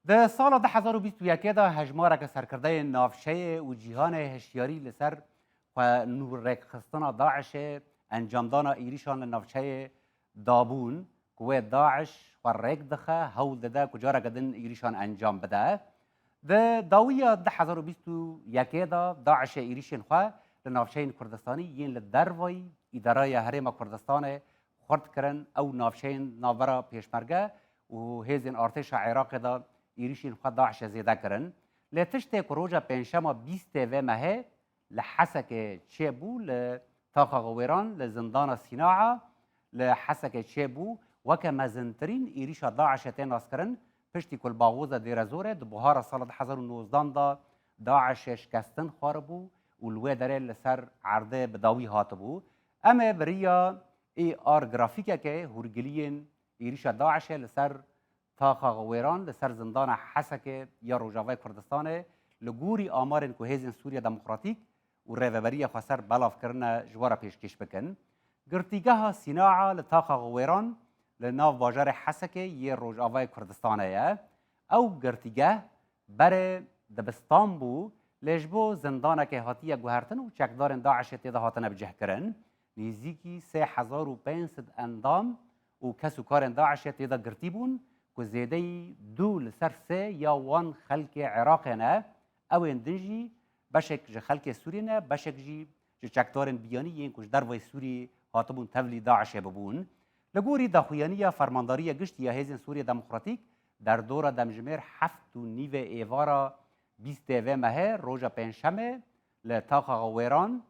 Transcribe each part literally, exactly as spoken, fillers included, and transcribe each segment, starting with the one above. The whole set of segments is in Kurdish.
Di sala du hezar û bîst û yekê de hejmareke serkirdeyên navçeyê û cîhanê hişyarî li ser xwe nû rêkxistina DAIŞê, encamdana êrîşan li navçeyê dabûn ku wê DAIŞ xwe rêk dixe, hewl dide ku careke din êrîşan encam bide. Di dawiya du hezar û bîst û yekê de DAIŞê êrîşên xwe li navçeyên Kurdistanî yên li dervayî îdaraya Herêma Kurdistanê xurt kirin. Ew navçeyên navbera Pêşmerge û hêzên artêşa Iraqê de êrîşên xwe DAIŞê zêde kirin. Lê tiştê ku roja pêncşema bîstê vê mehê li Hesekê çêbû, li taxa Xwêran, li zindana Sînaa, li Hesekê çêbû, weke mezintirîn êrîşa DAIŞê tê naskirin, piştî ku li Baxoza Dêrezorê di buhara sala du hezar û nozdan de DAIŞê şikestin xwaribû û li wê derê li ser erdê bi dawî hatibû. Em ê bi riya ê ar grafîkekê hûrgiliyên êrîşa DAIŞê li ser taxa Xwêran, li ser zindana Hesekê ya Rojavayê Kurdistanê, li gorî amarên ku Hêzên Sûriya Demokratîk û Rêveberiya Xweser belav kirine, ji we re pêşkêş bikin. Girtîgeha Sînaa li taxa Xwêran li nav bajarê Hesekê yê Rojavayê Kurdistanê ye. Ew girtîgeh berê dibistan bû, lê ji bo zindanekê hatiye guhertin û çekdarên DAIŞê tê de hatine bicihkirin. Nêzîkî sê hezar û pênc sed endam û kes û karên DAIŞê tê de girtî bûn, ku zêdeyî du li ser sê ya wan xelkê Iraqê ne. Ewên din jî beşek ji xelkê Sûriyê ne, beşek jî ji çekdarên biyanî yên ku ji dervayê Sûriyê hatibûn tevlî DAIŞê bibûn. Li gorî daxuyaniya Fermandariya Giştî ya Hêzên Sûriya Demokratîk, derdora demjimêr heft û nîvê êvara bîstê vê mehê, roja pêncşemê, li taxa Xwêran,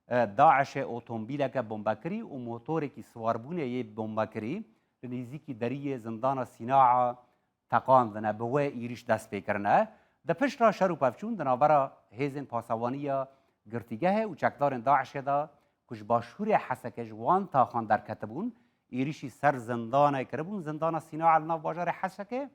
e, DAIŞê otomobîleke bombekirî û motorekî siwarbûnê yê bombekirî li nêzîkî deriyê zindana Sînaa teqandine, bi wê êrîş dest pê kirine. Di pişt re şer û pevçûn di navbera hêzên pasewaniya girtîgehê û çekdarên DAIŞê de ku ji başûrê Hesekê ji wan taxan derketibûn, êrîşî ser zindanê kiribûn, zindana Sînaa li nav bajarê Hesekê.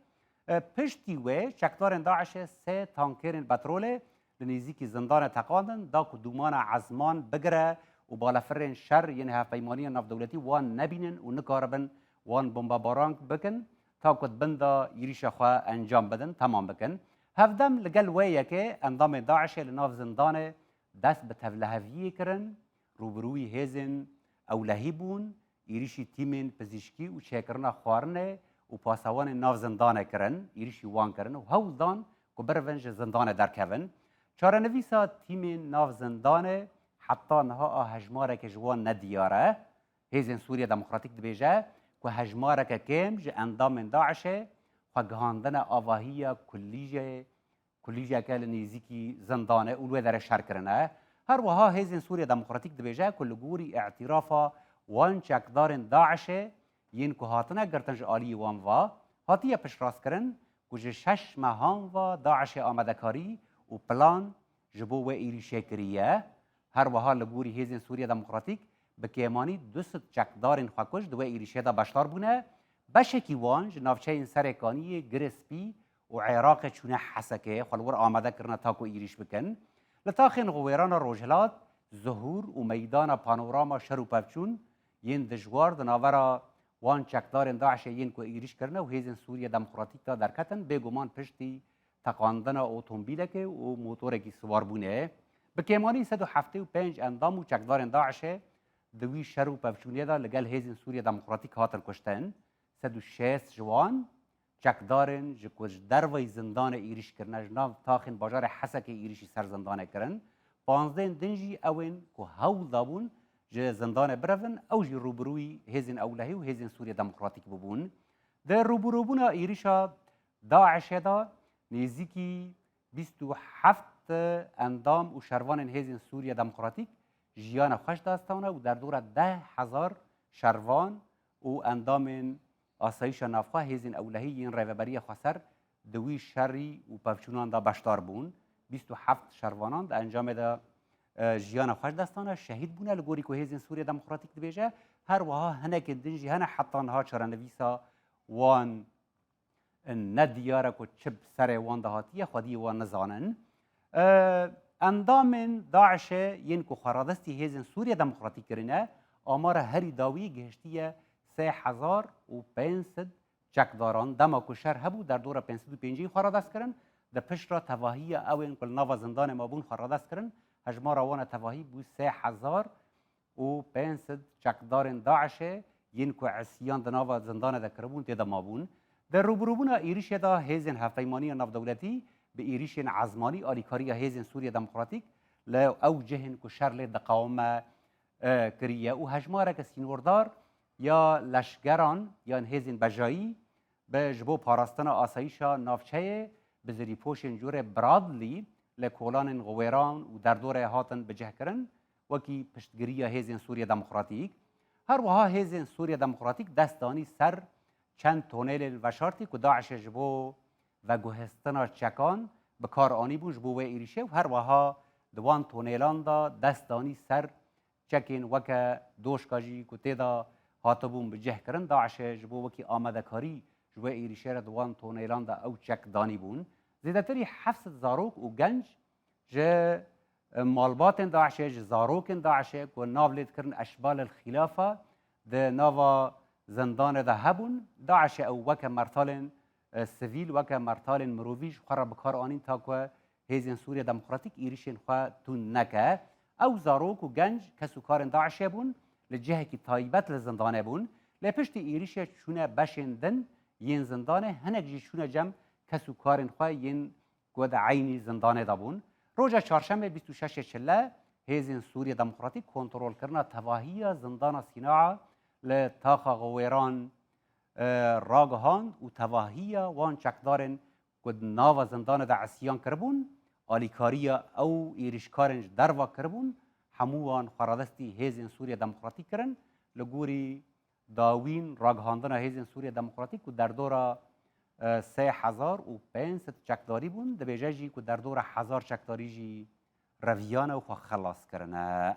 E, piştî wê çekdarên DAIŞê sê tankerên petrolê li nêzîkî zindanê teqandin, da ku dûmana ezman bigire û balefirên şer yên hevpeymaniya navdewletî wan nebînin û nikaribin wan bombebaran bikin, ta ku di bin de êrîşa xwe encam bidin, temam bikin. Hevdem li gel wê yekê endamên DAIŞê li nav zindanê dest bi tevliheviyê kirin, rûbirûyî hêzên ewlehî bûn, êrîşî tîmên pizîşkî û çêkirina xwarinê û pasewanên nav zindanê kirin, êrîşî wan kirin û hewl dan ku birevin ji zindanê derkevin. Çarenivîsa tîmên nav zindanê heta niha a hejmareke ji wan nediyar e. Hêzên Sûriya Demokratîk dibêje ku hejmareke kêm ji endamên DAIŞê xwe gihandine avahiya kulîjê, kulîjeke li nêzîkî zindanê û li wê derê şer kirine. Her wiha Hêzên Sûriya Demokratîk dibêje ku li gorî îtîrafa wan çekdarên DAIŞê yên ku hatine girtin ji aliyê wan ve, hatiye piştrastkirin ku ji şeş mehan ve DAIŞê amadekarî û plan ji bo wê êrîşê kiriye. Her wiha li gorî Hêzên Sûriya Demokratîk bi kêmanî du sed çekdarên xwekuj di wê êrîşê de beşdar bûne. Beşekî wan ji navçeyên Serê Kaniyê, Girê Spî û Iraqê çûne Hesekê, xwe li wir amade kirine ta ku êrîş bikin. Li taxên Xwêrana Rojhilat, Zuhûr û meydana panorama şer û pevçûn yên dijwar di navbera wan çekdarên DAIŞê yên ku êrîş kirine û Hêzên Sûriya Demokratîk de derketin, bêguman piştî teqandina otomobîlekê û motorekî siwarbûnê. Bi kêmanî sed û heftê û pênc endam û çekdarên DAIŞê di wî şer û pevçûnê de li gel Hêzên Sûriya Demokratîk hatin kuştin. Sed û şêst ji wan çekdarên ji ku ji derveyî zindanê êrîş kirine, ji nav taxên bajarê Hesekê êrîşî ser zindanê kirin. Panzdehên din jî ewên ku hewl dabûn ji zindanê birevin, ew jî rûbirûyî hêzên ewlehî û Hêzên Sûriya Demokratîk bibûn. Di rûbirûbûna êrîşa DAIŞê de nêzîkî bîst û heft endam û şervanên Hêzên Sûriya Demokratîk jiyana xwe ji dest dane û derdora deh hezar şervan û endamên asayîşa navxwe, hêzên ewlehî yên Rêveberiya Xweser di wî şerî û pevçûnan de beşdar bûn. Bîst û heft şervanan di encamê de, e, jiyana xwe ji dest dane, şehîd bûne, li gorî ku Hêzên Sûriya Demokratîk dibêje. Her wiha hinekên din jî hene heta niha çarenivîsa wan nediyar e ku çi bi serê wan de hatiye, xwediyê wan nizanin. E, endamên DAIŞê yên ku xwe radestî Hêzên Sûriya Demokratîk kirine, amara herî dawî gihiştiye sê hezar û pênc sed çekdaran, dema ku şer hebû, derdora pênc sed û pêncî xwe radest kirin, di pişt re tevahiya ew ên ku li nava zindanê mabûn xwe radest kirin, hejmara wan a tevahî bû sê hezar û pênc sed çekdarên DAIŞê yên ku îsyan di nava zindanê de kiribûn, tê de mabûn. Di rûbirûbûna êrişê de hêzên hevpeymaniya navdewletî bi êrişên ezmanî alîkariya hêzên Sûriya Demokratîk li ew cihên ku şer lê diqewime, e, kiriye û hejmareke sînordar ya leşgeran yan hêzên bejayî bi ji bo parastina asayîşa navçeyê bi zirîpoşên curê Bradley li kolanên Xwêran û derdorê hatin bicihkirin, wekî piştgiriya hêzên Sûriya Demokratîk. Her wiha hêzên Sûriya Demokratîk dest danî ser çend tonêlên veşartî ku DAIŞê ji bo veguhestina çekan bi kar anîbûn ji bo wê êrîşê û her wiha di wan tonêlan de dest danî ser çekên weke doşka jî ku tê de hatibûn bi cih kirin. DAIŞê ji bo wekî amadekarî ji wê êrîşê re di wan tonêlan de ew çek danîbûn. Zêdetirî heft sed zarok û genc ji, e, malbatên DAIŞê, ji zarokên DAIŞê ku nav lê dikirin eşbalil xîlafa di nava zindanê de hebûn. DAIŞê ew weke mertalên, e, sivîl, weke mertalên mirovî ji xwe re bi kar anîn ta ku hêzên Sûriya Demokratîk êrişên xwe tund neke. Ew zarok û genc kes û karên DAIŞê bûn, li cihekî taybet li zindanê bûn. Lê piştî êrişê çûne beşên din yên zindanê, hinek jî çûne cem kes û karên xwe yên ku di eynî zindanê de bûn. Roja çarşemê bîst û şeşê çile hêzên Sûriya Demokratîk kontrolkirina tevahiya zindana Sînaa li taxa Xwêran, e, ragihand û tevahiya wan çekdarên ku di nava zindanê de îsyan kiribûn, alîkariya ew êrîşkarên ji derve kiribûn, hemû wan xweradestî hêzên Sûriya Demokratîk kirin. Li gorî dawîn ragihandina hêzên Sûriya Demokratîk ku derdora, e, sê hezar û pênc sed çekdarî bûn, dibêje jî ku derdora hezar çekdarî jî reviyane û xwe xelas kirine.